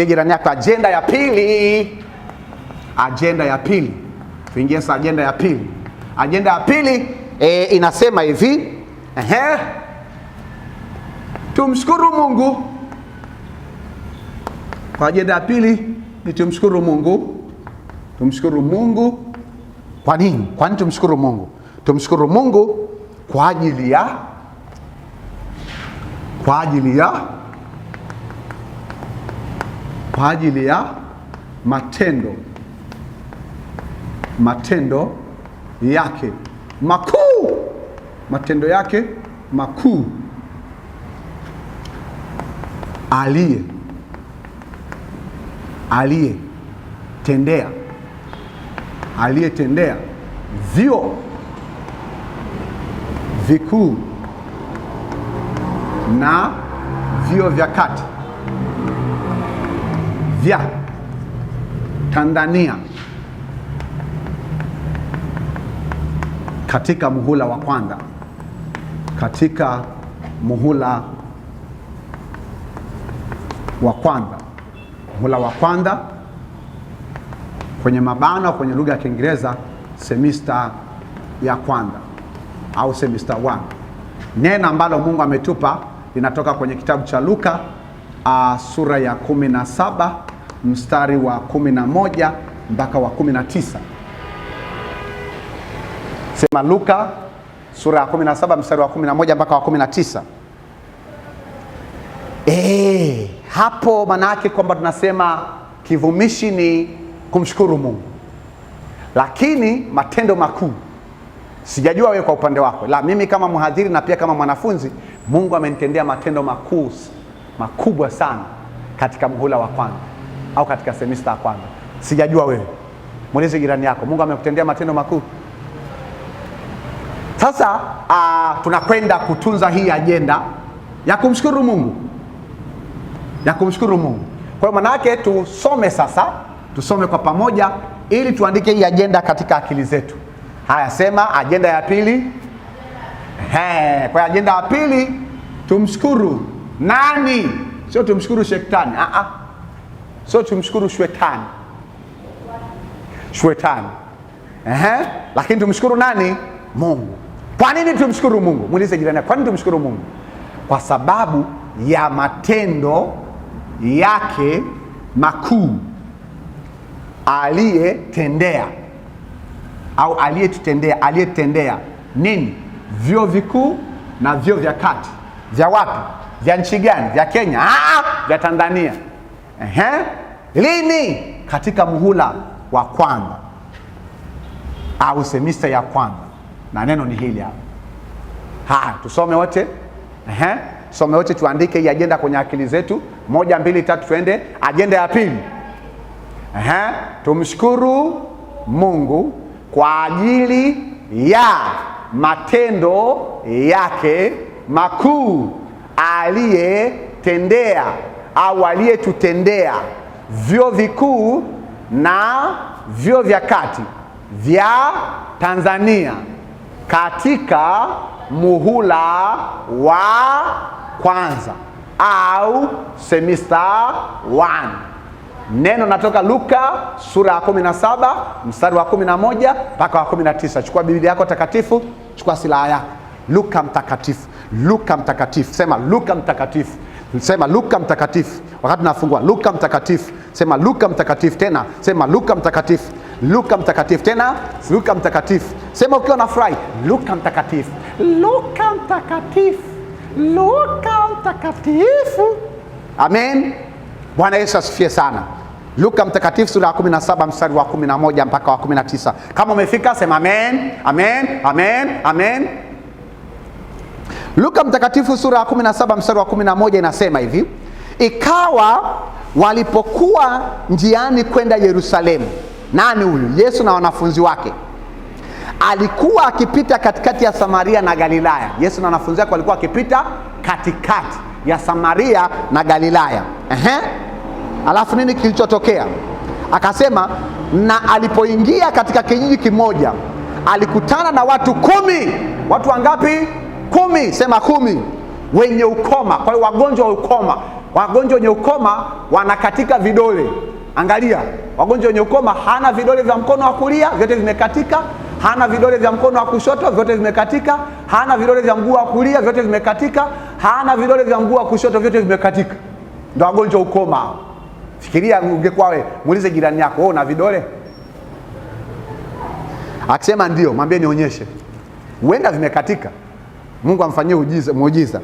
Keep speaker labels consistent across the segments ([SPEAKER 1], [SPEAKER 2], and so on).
[SPEAKER 1] Jirani yako, ajenda ya pili. Ajenda ya pili, tuingie sasa ajenda ya pili. Ajenda ya pili inasema hivi, tumshukuru Mungu. Kwa ajenda ya pili ni tumshukuru Mungu. Tumshukuru Mungu kwa nini? Kwa nini tumshukuru Mungu? Tumshukuru Mungu kwa ajili ya, kwa ajili ya, kwa ajili ya matendo, matendo yake makuu, matendo yake makuu aliyetendea, aliyetendea vyuo vikuu na vyuo vya kati vya Tanzania katika muhula wa kwanza, katika muhula wa kwanza, muhula wa kwanza kwenye mabano, kwenye lugha ya Kiingereza semester ya kwanza au semester 1. Neno ambalo Mungu ametupa linatoka kwenye kitabu cha Luka sura ya 17 mstari wa 11 mpaka wa 19. Sema Luka sura ya 17 mstari wa 11 mpaka wa 19. Hapo maana yake kwamba tunasema kivumishi ni kumshukuru Mungu, lakini matendo makuu. Sijajua wewe kwa upande wako, la mimi kama mhadhiri na pia kama mwanafunzi, Mungu amenitendea matendo makuu makubwa sana katika muhula wa kwanza au katika semester ya kwanza. Sijajua wewe, muulize jirani yako, Mungu amekutendea matendo makuu? Sasa tunakwenda kutunza hii ajenda ya kumshukuru Mungu, ya kumshukuru Mungu. Kwa hiyo maana yake tusome sasa, tusome kwa pamoja ili tuandike hii ajenda katika akili zetu. Haya, sema ajenda ya pili. Kwa ajenda ya pili tumshukuru nani? Sio tumshukuru shetani. Sio tumshukuru shetani. Shetani. Lakini tumshukuru nani? Mungu. Kwa nini tumshukuru Mungu? Muulize jirani, kwa nini tumshukuru Mungu? Kwa sababu ya matendo yake makuu aliyetendea au aliyetutendea, aliyetendea nini? Vyuo vikuu na vyuo vya kati. Vya wapi? Vya nchi gani? Vya Kenya? Vya Tanzania. Lini? Katika muhula wa kwanza au semester ya kwanza. Na neno ni hili hapa. Haya, tusome wote. Tusome wote, tuandike hii ajenda kwenye akili zetu. 1 2 3, twende. Ajenda ya pili. Tumshukuru Mungu kwa ajili ya matendo yake makuu aliyetendea au aliyetutendea vyuo vikuu na vyuo vya kati vya Tanzania katika muhula wa kwanza au semester 1. Neno natoka Luka sura ya 17 mstari wa 11 mpaka wa 19. Chukua Biblia yako takatifu, chukua silaha yako. Luka mtakatifu, Luka mtakatifu. Sema Luka mtakatifu. Sema Luka mtakatifu. Wakati nafungua Luka mtakatifu, sema Luka mtakatifu tena, sema Luka mtakatifu. Luka mtakatifu tena, Luka mtakatifu. Sema ukiwa na furahi, Luka mtakatifu. Luka mtakatifu. Luka mtakatifu. Amen. Bwana Yesu asifiwe sana. Luka mtakatifu sura ya 17 mstari wa 11 mpaka wa 19. Kama umefika sema amen, amen, amen, amen. Luka mtakatifu sura ya 17 mstari wa 11 inasema hivi: ikawa walipokuwa njiani kwenda Yerusalemu. Nani huyu? Yesu na wanafunzi wake. Alikuwa akipita katikati ya Samaria na Galilaya. Yesu na wanafunzi wake walikuwa akipita katikati ya Samaria na Galilaya. Alafu nini kilichotokea? Akasema, na alipoingia katika kijiji kimoja alikutana na watu 10. Watu wangapi? 10. Sema 10. Wenye ukoma. Kwa hiyo wagonjwa wa ukoma. Wagonjwa wenye ukoma wanakatika vidole. Angalia, wagonjwa wenye ukoma hana vidole vya mkono wa kulia, vyote vimekatika. Hana vidole vya mkono wa kushoto, vyote vimekatika. Hana vidole vya mguu wa kulia, vyote vimekatika. Hana vidole vya mguu wa kushoto, vyote vimekatika. Ndio wagonjwa ukoma hao. Fikiria ungekuwa wewe, muulize jirani yako, wewe una vidole? Akisema ndio, mwambie nionyeshe. Huenda vimekatika. Mungu amfanyie muujiza.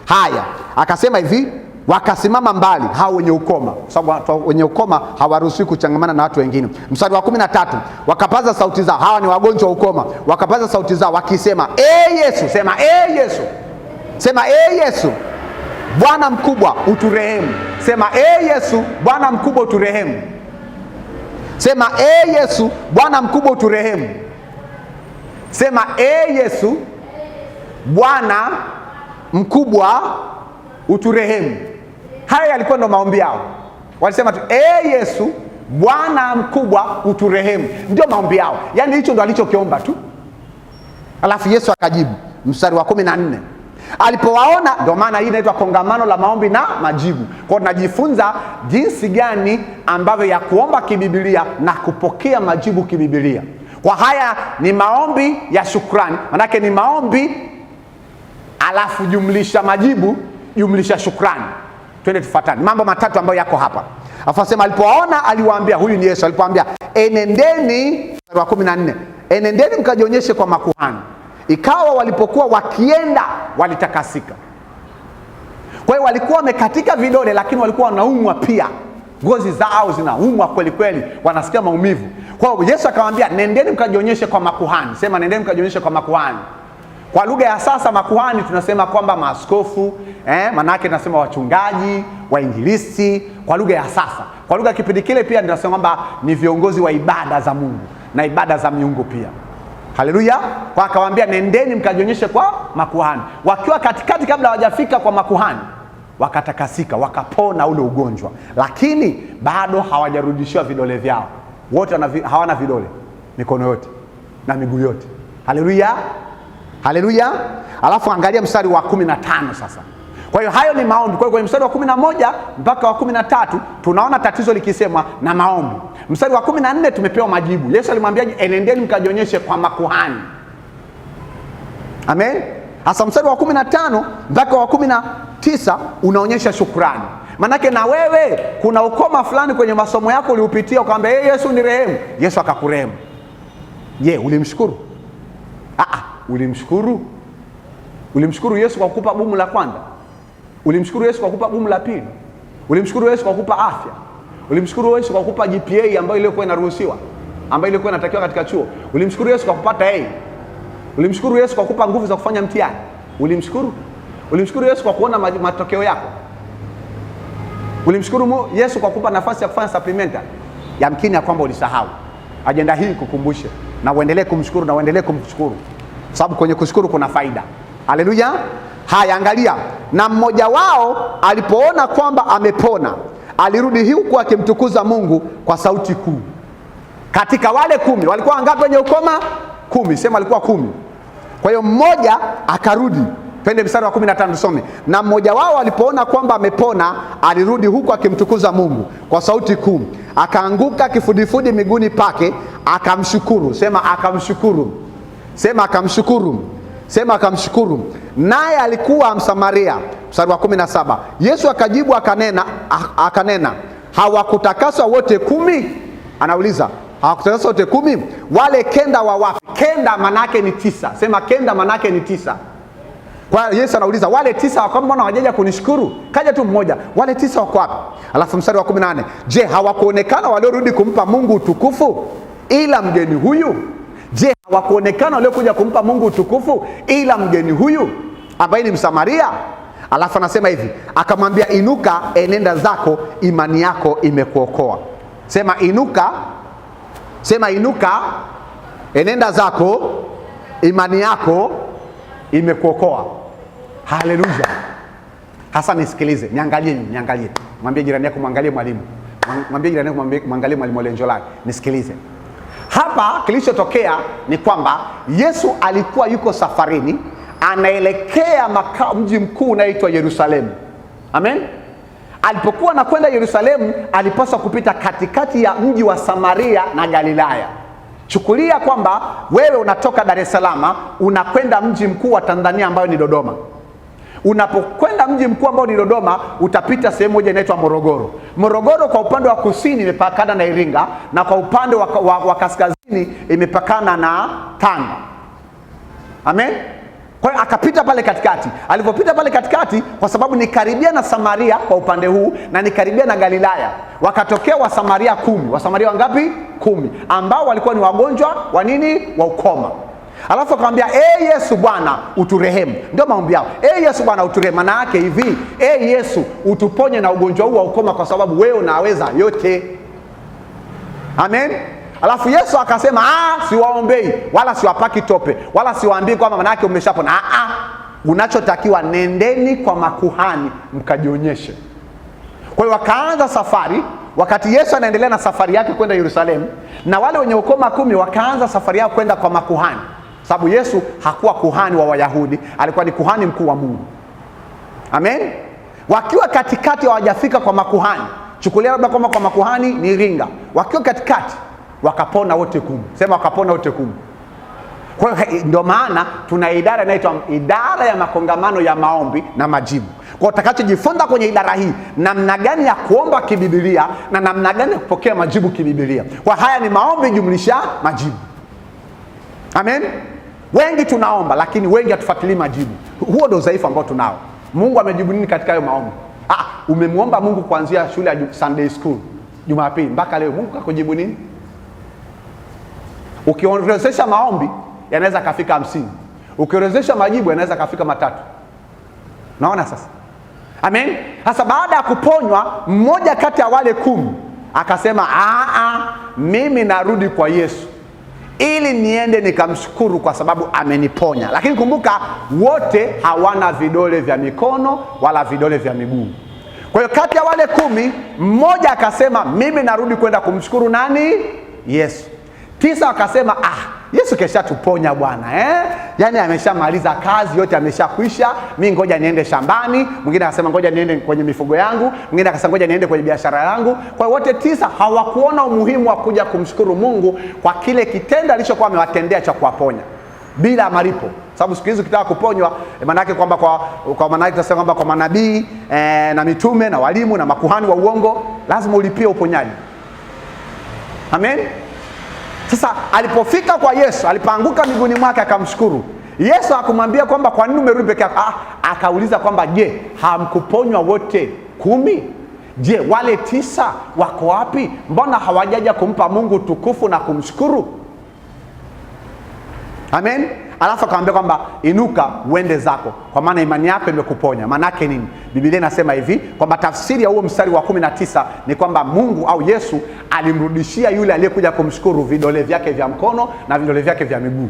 [SPEAKER 1] Haya, akasema hivi, wakasimama mbali hao wenye ukoma, kwa sababu wenye ukoma hawaruhusiwi kuchangamana na watu wengine. Mstari wa 13, wakapaza sauti zao. Hawa ni wagonjwa wa ukoma. Wakapaza sauti zao wakisema, "E Yesu," sema E Yesu. Sema E Yesu, Bwana mkubwa uturehemu. Sema E Yesu, Bwana mkubwa uturehemu. Sema E Yesu, Bwana mkubwa uturehemu. Sema E Yesu, Bwana mkubwa uturehemu. Haya yalikuwa ndo maombi yao. Walisema tu E Yesu, Bwana mkubwa uturehemu. Ndio maombi yao. Yaani hicho ndo alichokiomba tu. Alafu Yesu akajibu, mstari wa 14. Alipowaona, ndio maana hii inaitwa kongamano la maombi na majibu. Kwa tunajifunza jinsi gani ambavyo ya kuomba kibibilia na kupokea majibu kibibilia. Kwa haya ni maombi ya shukrani. Manake ni maombi alafu jumlisha majibu, jumlisha shukrani. Twende tufuatane. Mambo matatu ambayo yako hapa. Alafu asema alipowaona aliwaambia, huyu ni Yesu, alipowaambia enendeni, mstari wa 14, enendeni mkajionyeshe kwa makuhani. Ikawa walipokuwa wakienda walitakasika. Kwa hiyo walikuwa wamekatika vidole, lakini walikuwa wanaumwa pia. Ngozi zao zinaumwa kweli kweli, wanasikia maumivu. Kwa hiyo Yesu akamwambia nendeni mkajionyeshe kwa makuhani. Sema nendeni mkajionyeshe kwa makuhani. Kwa lugha ya sasa makuhani tunasema kwamba maaskofu, manake tunasema wachungaji, wainjilisti kwa lugha ya sasa. Kwa lugha kipindi kile pia tunasema kwamba ni viongozi wa ibada za Mungu na ibada za miungu pia. Haleluya. Kwa akawaambia nendeni mkajionyeshe kwa makuhani. Wakiwa katikati kabla hawajafika kwa makuhani, wakatakasika, wakapona ule ugonjwa. Lakini bado hawajarudishiwa vidole vyao. Wote hawana vidole, mikono yote na miguu yote. Haleluya. Haleluya. Alafu angalia mstari wa 15 sasa. Kwa hiyo hayo ni maombi. Kwa hiyo kwenye mstari wa 11 mpaka wa 13 tunaona tatizo likisemwa na maombi. Mstari wa 14 tumepewa majibu. Yesu alimwambia enendeni mkajionyeshe kwa makuhani. Amen. Hasa mstari wa 15 mpaka wa 19 unaonyesha shukrani. Manake na wewe kuna ukoma fulani kwenye masomo yako uliupitia ukamwambia Yesu ni rehemu. Yesu akakurehemu. Je, ulimshukuru? Ulimshukuru? Ulimshukuru Yesu kwa kukupa bumu la kwanza? Ulimshukuru Yesu kwa kukupa bumu la pili? Ulimshukuru Yesu kwa kukupa afya? Ulimshukuru Yesu kwa kukupa GPA ambayo ilikuwa inaruhusiwa, ambayo ilikuwa inatakiwa katika chuo? Ulimshukuru Yesu kwa kupata A? Ulimshukuru Yesu kwa kukupa nguvu za kufanya mtihani? Ulimshukuru? Ulimshukuru Yesu kwa kuona matokeo yako? Ulimshukuru Yesu kwa kukupa nafasi ya kufanya supplementary? Yamkini ya kwamba ulisahau. Ajenda hii kukumbushe na uendelee kumshukuru na uendelee kumshukuru, sababu kwenye kushukuru kuna faida. Haleluya. Haya, angalia. Na mmoja wao alipoona kwamba amepona, alirudi huku akimtukuza Mungu kwa sauti kuu. Katika wale 10 walikuwa wangapi wenye ukoma? 10. Sema walikuwa 10. Kwa hiyo mmoja akarudi. Twende mstari wa 15 tusome. Na mmoja wao alipoona kwamba amepona, alirudi huku akimtukuza Mungu kwa sauti kuu, akaanguka kifudifudi miguuni pake, akamshukuru. Sema akamshukuru. Sema akamshukuru. Sema akamshukuru. Naye alikuwa Msamaria. Mstari wa 17. Yesu akajibu akanena, hawakutakaswa wote 10? Anauliza, hawakutakaswa wote 10? Wale 9 wa wapi? 9 manake ni 9. Sema 9 manake ni 9. Kwa Yesu anauliza wale 9 wako mbona hawajaja kunishukuru? Kaja tu mmoja. Wale 9 wako wapi? Alafu mstari wa 18. Je, hawakuonekana waliorudi kumpa Mungu utukufu ila mgeni huyu? Je, hawakuonekana waliokuja kumpa Mungu utukufu ila mgeni huyu ambaye ni Msamaria? Alafu anasema hivi, akamwambia inuka, enenda zako, imani yako imekuokoa. Sema inuka. Sema inuka, enenda zako, imani yako imekuokoa. Haleluya. Hasa nisikilize, niangalie, niangalie. Mwambie jirani yako mwangalie mwalimu. Mwambie jirani yako mwangalie mwalimu Olenjolai. Nisikilize. Hapa kilichotokea ni kwamba Yesu alikuwa yuko safarini, anaelekea mji mkuu unaoitwa Yerusalemu. Amen. Alipokuwa anakwenda Yerusalemu, alipaswa kupita katikati ya mji wa Samaria na Galilaya. Chukulia kwamba wewe unatoka Dar es Salaam unakwenda mji mkuu wa Tanzania ambayo ni Dodoma. Unapokwenda mji mkuu ambao ni Dodoma, utapita sehemu moja inaitwa Morogoro. Morogoro kwa upande wa kusini imepakana na Iringa, na kwa upande wa kaskazini imepakana na Tanga. Amen. Kwa hiyo akapita pale katikati. Alipopita pale katikati, kwa sababu ni karibia na Samaria kwa upande huu na ni karibia na Galilaya, wakatokea Wasamaria 10. Wasamaria wangapi? 10, ambao walikuwa ni wagonjwa wa nini? Wa ukoma. Alafu akamwambia, Yesu Bwana uturehemu. Ndio maombi yao. Yesu Bwana uturehemu. Maana yake hivi, Yesu utuponye na ugonjwa huu wa ukoma kwa sababu wewe unaweza yote. Amen. Alafu Yesu akasema, siwaombei wala siwapaki tope wala siwaambii kwamba maana yake umeshapona. Unachotakiwa nendeni kwa makuhani mkajionyeshe. Kwa hiyo wakaanza safari. Wakati Yesu anaendelea na safari yake kwenda Yerusalemu, na wale wenye ukoma 10 wakaanza safari yao kwenda kwa makuhani. Sababu Yesu hakuwa kuhani wa Wayahudi, alikuwa ni kuhani mkuu wa Mungu. Amen. Wakiwa katikati hawajafika kwa makuhani. Chukulia labda kwamba kwa makuhani ni Iringa. Wakiwa katikati wakapona wote 10. Sema wakapona wote 10. Kwa hiyo ndio maana tuna idara inaitwa idara ya makongamano ya maombi na majibu. Kwa utakachojifunza kwenye idara hii, namna gani ya kuomba kibibilia na namna gani ya kupokea majibu kibibilia. Kwa haya ni maombi jumlisha majibu. Amen. Wengi tunaomba lakini wengi hatufuatilii majibu. Huo ndio udhaifu ambao tunao. Mungu amejibu nini katika hayo maombi? Umemuomba Mungu kuanzia shule ya Sunday school Jumapili mpaka leo, Mungu kakujibu nini? Ukiorodhesha maombi yanaweza kafika 50. Ukiorodhesha majibu yanaweza kafika 3. Naona sasa. Amen. Sasa baada ya kuponywa, mmoja kati ya wale 10 akasema, mimi narudi kwa Yesu ili niende nikamshukuru kwa sababu ameniponya. Lakini kumbuka wote hawana vidole vya mikono wala vidole vya miguu. Kwa hiyo kati ya wale 10 mmoja akasema mimi narudi kwenda kumshukuru nani? Yesu. 9 akasema, Yesu keshatuponya Bwana, eh? Yaani ameshamaliza kazi yote, ameshakwisha. Mimi ngoja niende shambani. Mwingine akasema ngoja niende kwenye mifugo yangu. Mwingine akasema ngoja niende kwenye biashara yangu. Kwa hiyo wote 9 hawakuona umuhimu wa kuja kumshukuru Mungu kwa kile kitendo alichokuwa amewatendea cha kuwaponya bila malipo. Sababu siku hizi ukitaka kuponywa, maana yake kwamba kwa maana yake tunasema kwamba kwa manabii na mitume na walimu na makuhani wa uongo lazima ulipie uponyaji. Amen. Sasa alipofika kwa Yesu, alipoanguka miguuni mwake akamshukuru. Yesu akamwambia kwamba kwa nini umerudi peke yako? Akauliza kwamba je, hamkuponywa wote 10? Je, wale 9 wako wapi? Mbona hawajaja kumpa Mungu tukufu na kumshukuru? Amen. Alafu akamwambia kwamba inuka uende zako kwa maana imani yako imekuponya. Maana yake nini? Biblia inasema hivi kwamba tafsiri ya huo mstari wa 19 ni kwamba Mungu au Yesu alimrudishia yule aliyekuja kumshukuru vidole vyake vya mkono na vidole vyake vya miguu.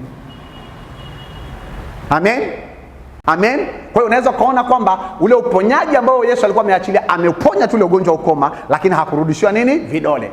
[SPEAKER 1] Amen. Amen. Kwa hiyo unaweza ukaona kwamba ule uponyaji ambao Yesu alikuwa ameachilia, ameuponya tu ule ugonjwa wa ukoma, lakini hakurudishiwa nini? Vidole.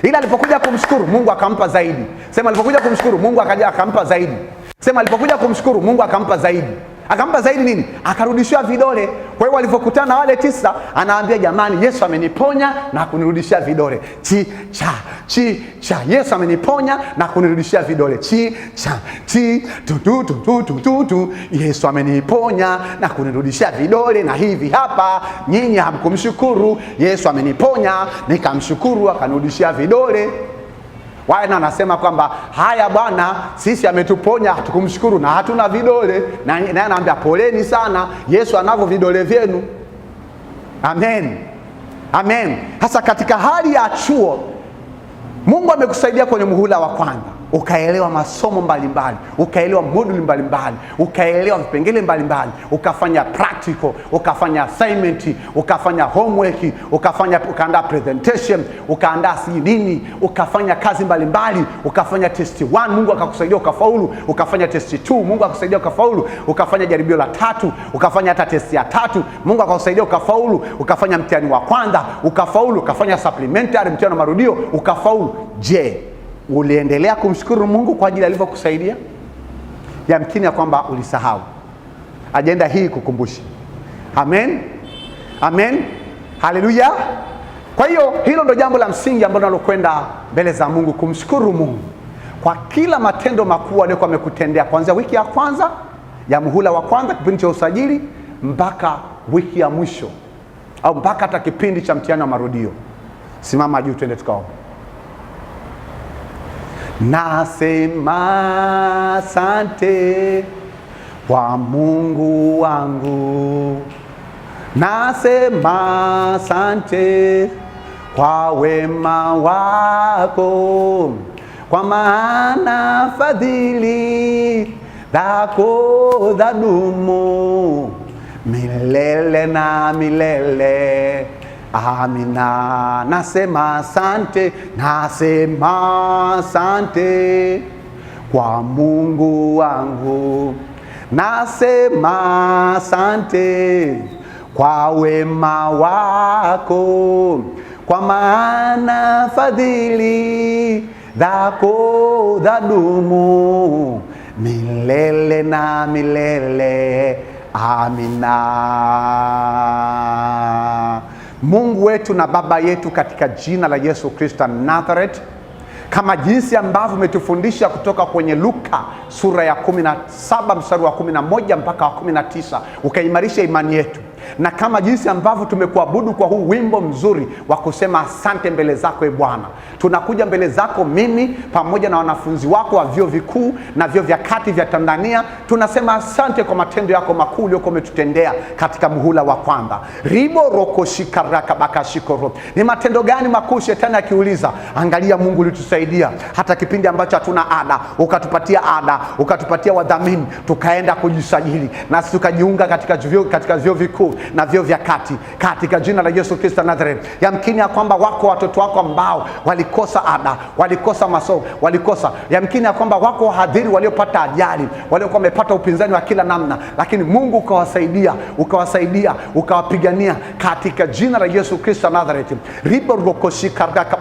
[SPEAKER 1] Ila alipokuja kumshukuru Mungu akampa zaidi. Sema alipokuja kumshukuru Mungu akaja akampa zaidi. Sema alipokuja kumshukuru Mungu akampa zaidi. Akampa zaidi nini? Akarudishiwa vidole. Kwa hiyo walivyokutana na wale 9, anaambia jamani, Yesu ameniponya na kunirudishia vidole. Chi cha chi cha, Yesu ameniponya na kunirudishia vidole. Chi cha chi tu tu tu tu tu tu tu, Yesu ameniponya na kunirudishia vidole, na hivi hapa nyinyi hamkumshukuru. Yesu ameniponya nikamshukuru, akanirudishia vidole. Wale anasema kwamba haya bwana, sisi ametuponya hatukumshukuru na hatuna vidole. Na naye anaambia poleni sana, Yesu anavyo vidole vyenu. Amen. Amen. Hasa katika hali ya chuo, Mungu amekusaidia kwenye muhula wa kwanza, ukaelewa masomo mbalimbali, ukaelewa moduli mbalimbali, ukaelewa vipengele mbalimbali, ukafanya practical, ukafanya assignment, ukafanya homework, ukaandaa presentation, ukaandaa si nini, ukafanya kazi mbalimbali, ukafanya test 1, Mungu akakusaidia ukafaulu, ukafanya test 2, Mungu akakusaidia ukafaulu, ukafanya jaribio la 3, ukafanya hata test ya 3, Mungu akakusaidia ukafaulu, ukafanya mtihani wa kwanza, ukafaulu, ukafanya supplementary, mtihani wa marudio, ukafaulu. Je, uliendelea kumshukuru Mungu kwa ajili alivyokusaidia? Yamkini ya kwamba ulisahau. Ajenda hii kukumbusha. Amen. Amen. Haleluya. Kwa hiyo hilo ndo jambo la msingi ambalo nalokwenda mbele za Mungu, kumshukuru Mungu kwa kila matendo makuu aliyokuwa amekutendea kuanzia wiki ya kwanza ya muhula wa kwanza kipindi cha usajili mpaka wiki ya mwisho au mpaka hata kipindi cha mtihani wa marudio. Simama juu twende tukaombe. Nasema asante kwa Mungu wangu, nasema asante kwa wema wako, kwa maana fadhili zako zadumu milele na milele. Amina. Nasema asante, nasema asante kwa Mungu wangu, nasema asante kwa wema wako, kwa maana fadhili zako zadumu milele na milele. Amina. Mungu wetu na Baba yetu, katika jina la Yesu Kristo Nazareth, kama jinsi ambavyo umetufundisha kutoka kwenye Luka sura ya 17 mstari wa 11 mpaka wa 19, ukaimarisha imani yetu, na kama jinsi ambavyo tumekuabudu kwa huu wimbo mzuri wa kusema asante mbele zako e Bwana, tunakuja mbele zako mimi pamoja na wanafunzi wako wa vyuo vikuu na vyuo vya kati vya Tanzania, tunasema asante kwa matendo yako makuu uliyokuwa umetutendea katika muhula wa kwanza. Ribo roko shikaraka bakashikoro. Ni matendo gani makuu? Shetani akiuliza, angalia Mungu ulitusaidia hata kipindi ambacho hatuna ada, ukatupatia ada, ukatupatia wadhamini, tukaenda kujisajili na tukajiunga katika vyuo vikuu na vyuo vya kati, katika jina la Yesu Kristo Nazareth. Yamkini ya kwamba wako watoto wako ambao walikosa ada, walikosa masomo, walikosa. Yamkini ya kwamba wako wahadhiri waliopata ajali, waliokuwa wamepata upinzani wa kila namna, lakini Mungu ukawasaidia, ukawasaidia, ukawapigania katika jina la Yesu Kristo Nazareth. Riborokoshikaraka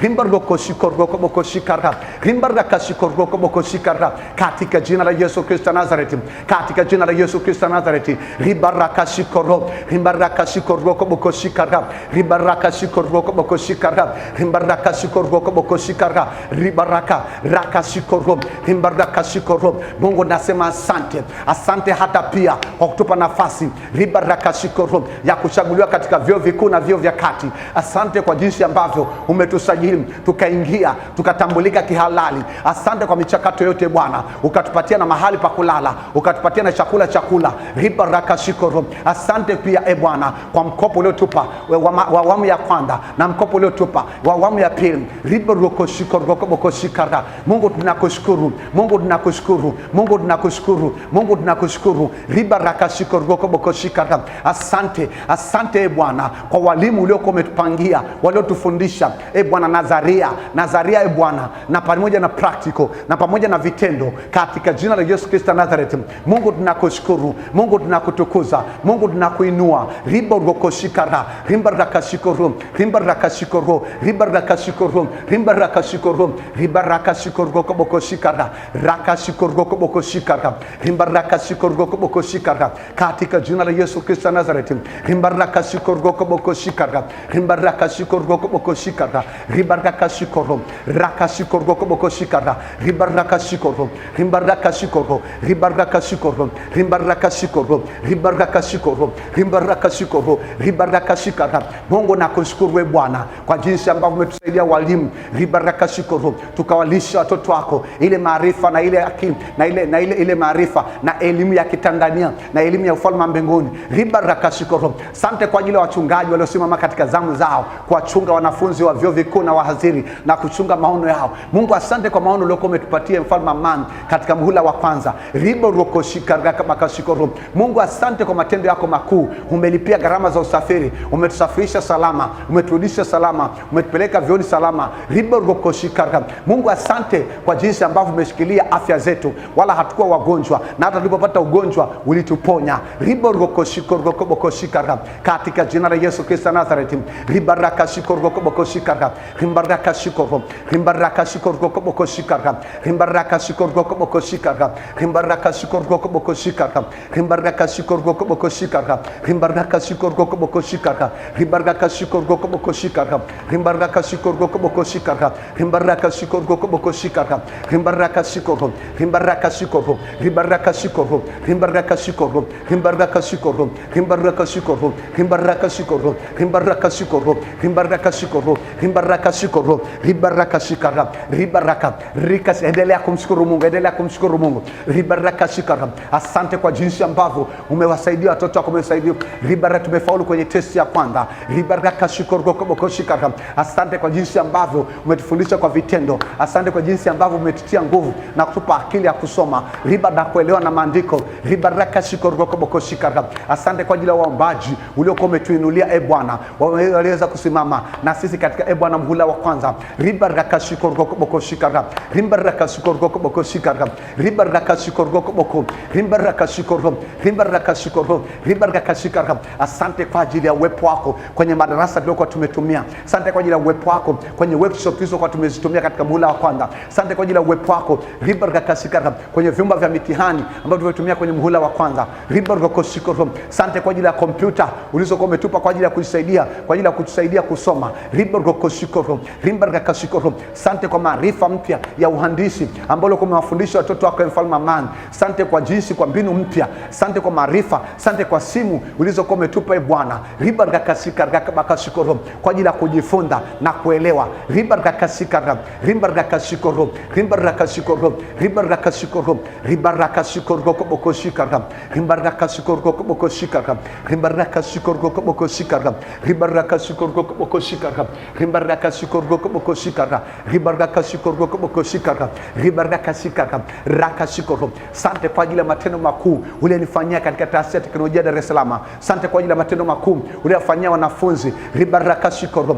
[SPEAKER 1] rimbarokoshikorokobokoshikaraka rimbarakashikorokobokoshikaraka katika jina la Yesu Kristo Nazareth, katika jina la Yesu Kristo Nazareth. Ribarakashikoro rimbarakashikorokobokoshikaraka ribarakashikorokobokoshikaraka rimbarakashikorokobokoshikaraka ribaraka rakashikoro rimbarakashikoro. Mungu nasema asante, asante hata pia kwa kutupa nafasi ribarakashikoro ya kuchaguliwa katika vyuo vikuu na vyuo vya kati. Asante kwa jinsi ambavyo umetusajili tukaingia tukatambulika kihalali. Asante kwa michakato yote Bwana, ukatupatia na mahali pa kulala, ukatupatia na chakula chakula ribarakashikoro. Asante pia e Bwana kwa mkopo uliotupa wa awamu ya kwanza na mkopo uliotupa wa awamu ya pili. Riborokoshikorokobokoshikarra. Mungu tunakushukuru, Mungu tunakushukuru, Mungu tunakushukuru, Mungu tunakushukuru. Ribarakashikorokobokoshikarra. Asante, asante e Bwana kwa walimu uliokuwa umetupangia, waliotufundisha e Bwana nadharia, nadharia e Bwana, na pamoja na practical na pamoja na vitendo, katika jina la Yesu Kristo Nazareth. Mungu tunakushukuru, Mungu tunakutukuza, Mungu tunakuinua. Riborokoshikarra, rimbarakashikoro, rimbarakashikoro, rimbarakashikoro, rimbarakashikoro, ribarakashikorokobokoshikarra, rakashikorokobokoshikarra, rimbarakashikorokobokoshikarra, katika jina la Yesu Kristo Nazareth. Rimbarakashikorokobokoshikarra, rimbarakashikorokobokoshikarra, ribarakashikoro, rakashikorokobokoshikarra, ribarakashikoro, rimbarakashikoro, ribarakashikoro, rimbarakashikoro, ribarakashikoro, rimbarakashikoro, ribarakashikara. Mungu nakushukuru we Bwana kwa jinsi ambavyo umetusaidia walimu, ribarakashikoro, tukawalisha watoto wako ile maarifa na ile akili na ile na ile ile maarifa na elimu ya Kitanzania na elimu ya ufalme wa mbinguni. Ribarakashikoro. Asante kwa ajili ya wachungaji waliosimama katika zamu zao kuwachunga wanafunzi wa vyuo vikuu na wahadhiri na kuchunga maono yao. Mungu asante kwa maono uliokuwa umetupatia mfalme amani katika muhula wa kwanza. Riborokoshikarabakashikoro. Mungu asante kwa matendo yako makuu. Umelipia gharama za usafiri, umetusafirisha salama, umeturudisha salama, umetupeleka vyuoni salama. Riborokoshikarab. Mungu asante kwa jinsi ambavyo umeshikilia afya zetu, wala hatukuwa wagonjwa, na hata tulipopata ugonjwa ulituponya. Riborokoshikorokobokoshikarab. Katika jina la Yesu Kristo Nazareti. Ribarakashikorokobokoshikarab. Rimbarakashikoro. Rimbarakashikorokobokoshikarab. Rimbarakashikorokobokoshikarab. Rimbarakashikorokobokoshikarab. Rimbarakashikorokobokoshikarab. Rimbarakashikorokobokoshikarab. Rimbarakashikorokobokoshikarab. Rimbarakashikorokobokoshikarab. Rimbarakashikorokobokoshikarab. Rimbarakashikoro. Rimbarakashikoro. Rimbarakashikoro. Rimbarakashikoro. Rimbarakashikoro. Rimbarakashikoro. Rimbarakashikoro. Rimbarakashikoro. Rimbarakashikoro. Rimbarakashikoro. Ribarakashikara. Ribaraka. Rikas. Endelea kumshukuru Mungu, endelea kumshukuru Mungu. Ribarakashikara. Asante kwa jinsi ambavyo umewasaidia watoto wako, umewasaidia. Ribara, tumefaulu kwenye testi ya kwanza. Ribarakashikorokobokoshikarra. Asante kwa jinsi ambavyo umetufundisha kwa vitendo. Asante kwa jinsi ambavyo umetutia nguvu na kutupa akili ya kusoma. Riba na kuelewa na maandiko. Ribarakashikorokobokoshikarra. Asante kwa ajili ya waombaji uliokuwa umetuinulia e Bwana, waliweza kusimama na sisi katika e Bwana muhula wa kwanza. Ribarakashikorokobokoshikarra. Rimbarakashikorokobokoshikarra. Ribarakashikorokoboko. Rimbarakashikoro. Rimbarakashikoro. Ribarakashikarra. Asante kwa ajili ya uwepo wako kwenye madarasa tuliokuwa tumetumia. Asante kwa ajili ya uwepo wako kwenye workshop tulizokuwa tumezitumia katika muhula wa kwanza. Asante kwa ajili ya uwepo wako ribarakashikara kwenye vyumba vya mitihani ambavyo tumetumia kwenye muhula wa kwanza. Ribarakashikoro. Asante kwa ajili ya kompyuta ulizokuwa umetupa kwa ajili ya kutusaidia, kwa ajili ya kutusaidia kusoma. Ribarakashikoro. Ribarakashikoro. Asante kwa maarifa mpya ya uhandisi ambalo umewafundisha watoto wako mfalme amani. Asante kwa jinsi, kwa mbinu mpya. Asante kwa maarifa. Asante kwa simu ulizokuwa umetupa e Bwana. Ribarakashikoro kwa ajili ya kujifunza na kuelewa. Ribarakashikara. Ribarakashikoro. Ribarakashikoro. Ribarakashikoro. Ribarakashikorokobokoshikarra. Rimbarakashikorokobokoshikarra. Rimbarakashikorokobokoshikarra. Ribarakashikorokobokoshikarra. Rimbarakashikorokobokoshikarra. Ribarakashikorokobokoshikarra. Ribarakashikarra. Rakashikoro. Asante kwa ajili ya matendo makuu ulionifanyia katika taasisi ya teknolojia Dar es Salaam. Asante kwa ajili ya matendo makuu uliyofanyia wanafunzi ribarakashikoro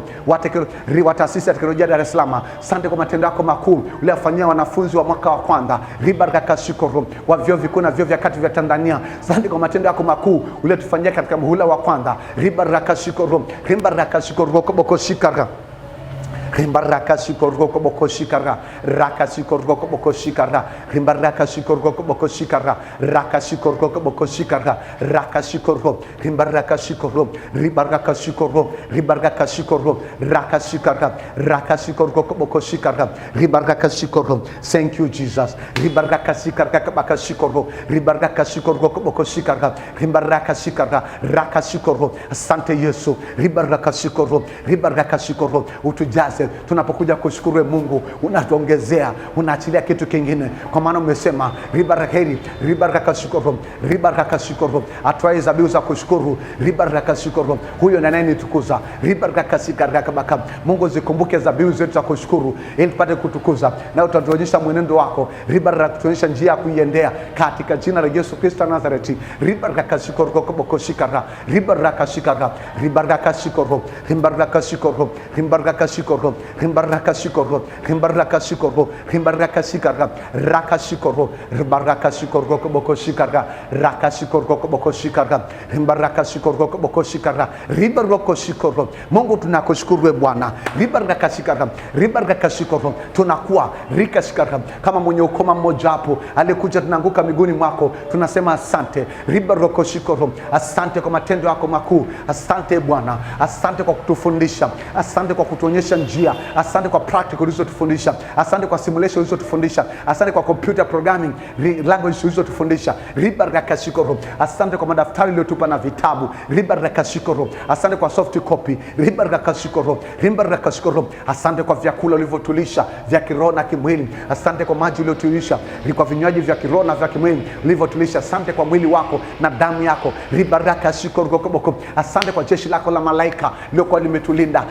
[SPEAKER 1] wa taasisi ya teknolojia Dar es Salaam. Asante kwa matendo yako makuu uliyofanyia wanafunzi wa mwaka wa kwanza ribarakashikoro wa vyuo vikuu na vyuo vya kati vya Tanzania. Asante kwa matendo yako makuu uliyotufanyia katika muhula wa kwanza ribarakashikoro rimbarakashikorokobokoshikarra Rimbarakashikorokobokoshikarra. Rakashikorokobokoshikarra. Rimbarakashikorokobokoshikarra. Rakashikorokobokoshikarra. Rakashikoro. Rimbarakashikoro. Ribarakashikoro. Ribarakashikoro. Rakashikarra. Rakashikorokobokoshikarra. Ribarakashikoro. Thank you Jesus. Ribarakashikarra. Ribarakashikorokobokoshikarra. Rimbarakashikarra. Rakashikoro. Asante Yesu. Ribarakashikoro. Ribarakashikoro. Utujaze Asante tunapokuja kushukuru Mungu, unatuongezea, unaachilia kitu kingine, kwa maana umesema ribarakeri ribarakashukuru ribarakashukuru, atwaye zabihu za kushukuru ribarakashukuru, huyo ndiye anayenitukuza ribarakasikarakabaka. Mungu, zikumbuke zabihu zetu za kushukuru ili tupate kutukuza, na utatuonyesha mwenendo wako ribaraka, kutuonyesha njia ya kuiendea katika jina la Yesu Kristo wa Nazareti. Ribarakashikorokobokoshikara ribarakashikara ribarakashikoro ribarakashikoro ribarakashikoro ribarakashikoro ribarakashikoro ribarakashikara rakashikoro ribarakashikorokobokoshikara rakashikorokobokoshikara ribarakashikorokobokoshikara ribarokoshikoro. Mungu tunakushukuru Bwana, ribarakashikara ribarakashikoro, tunakuwa rikashikara kama mwenye ukoma mmoja hapo alikuja, tunaanguka miguuni mwako, tunasema asante ribarokoshikoro, asante kwa matendo yako makuu, asante Bwana, asante kwa kutufundisha, asante kwa kutuonyesha njia, asante kwa practical ulizotufundisha, asante kwa simulation ulizotufundisha, asante kwa computer programming language ulizotufundisha ribarakashikoro, asante kwa madaftari uliotupa na vitabu ribarakashikoro, asante kwa soft copy ribarakashikoro, ribarakashikoro, asante kwa vyakula ulivyotulisha vya kiroho na kimwili, asante kwa maji uliotulisha, kwa vinywaji vya kiroho na vya kimwili ulivyotulisha, asante kwa mwili wako na damu yako ribarakashikorokoboko, asante kwa jeshi lako la malaika liliokuwa limetulinda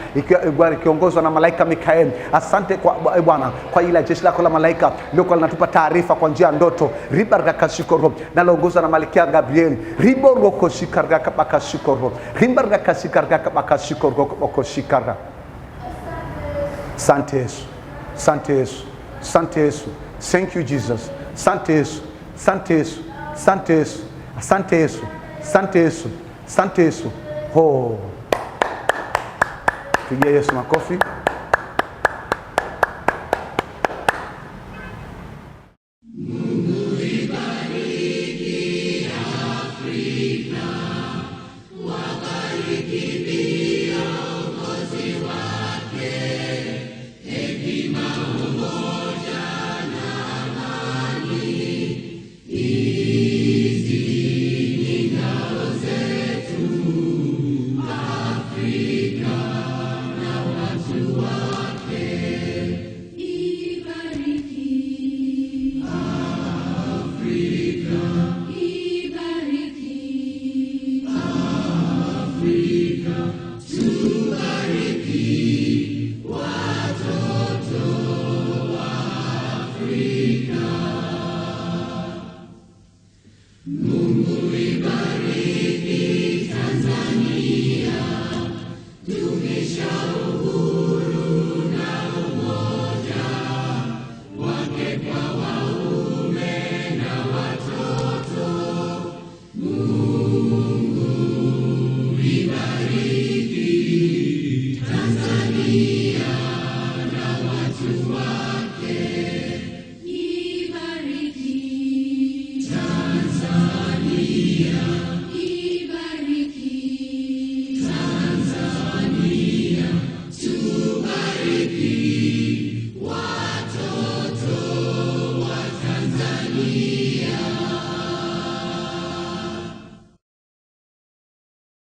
[SPEAKER 1] ikiongozwa na malaika Mikaeli. Asante kwa Bwana kwa ile jeshi lako la malaika liliokuwa linatupa taarifa kwa njia ya ndoto ribarakashikoro, naloongozwa na malkia Gabrieli riborokoshikargakabakashikoro rimbarakashikargakabakashikorokoboko. Asante Yesu, asante Yesu, asante Yesu. Thank you Jesus. Asante Yesu, asante Yesu, asante Yesu, asante Yesu, asante Yesu, asante Yesu. Oh. Pigia Yesu makofi.